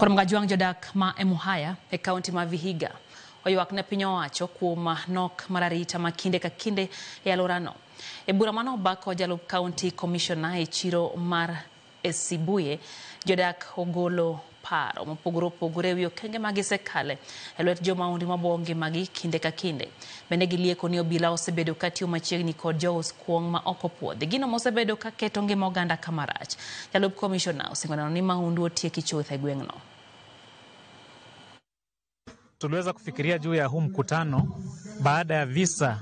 Kod Mgajwang' jodak ma Emuhaya e kaunti ma Vihiga oywak ne piny owacho kuom nok mar arita ma kinde ka kinde e alworano. E bura mane oba kod jalup county commissioner e chiro mar Esibuye, jodak ogolo paro mopogore opogore ewi okenge ma gisekale e lwet jomahundu mabuogo ngimagi kinde ka kinde. Bende gilieko ni obila osebedo katiyo machiegni kod jous kuong' ma ok opuodhi. Gino mosebedo ka keto ngima oganda kama rach. Jalup komishona osingo neno ni mahundu otieki chuth e gweng'no. Tuliweza kufikiria juu ya huu mkutano baada ya visa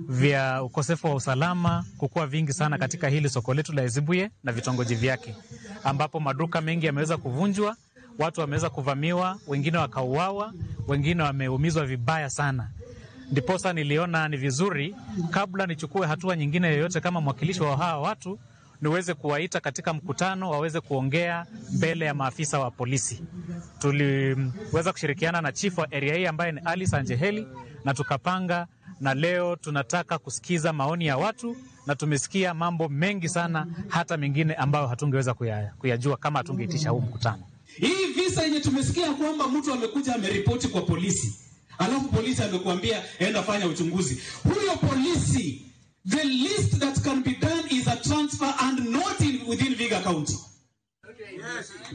vya ukosefu wa usalama kukuwa vingi sana katika hili soko letu la Ezibuye na vitongoji vyake, ambapo maduka mengi yameweza kuvunjwa, watu wameweza kuvamiwa, wengine wakauawa, wengine wameumizwa vibaya sana. Ndiposa niliona ni vizuri kabla nichukue hatua nyingine yoyote kama mwakilishi wa hawa watu niweze kuwaita katika mkutano waweze kuongea mbele ya maafisa wa polisi. Tuliweza kushirikiana na chief wa area hii ambaye ni Ali Sanjeheli na tukapanga, na leo tunataka kusikiza maoni ya watu na tumesikia mambo mengi sana, hata mengine ambayo hatungeweza kuyajua kama hatungeitisha huu mkutano. Hii visa yenye tumesikia kwamba mtu amekuja ameripoti kwa polisi, alafu polisi amekuambia enda fanya uchunguzi. Huyo polisi, the least that can be done is a transfer and not within Vihiga County.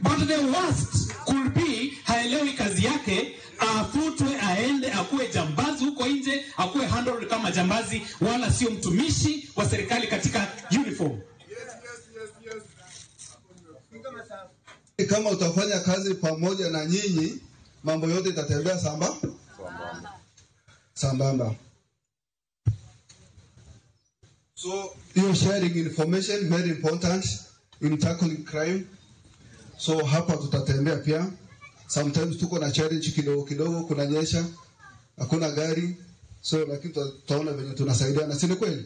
But the worst could be haelewi kazi yake, afutwe aende akuwe jambazi huko nje, akuwe handled kama jambazi, wala sio mtumishi wa serikali katika uniform. Kama utafanya kazi pamoja na nyinyi, mambo yote itatembea sambamba. So you sharing information very important in tackling crime. So hapa tutatembea pia. Sometimes tuko na challenge kidogo kidogo, kunanyesha, hakuna gari. So lakini tutaona venye tunasaidiana, si ni kweli?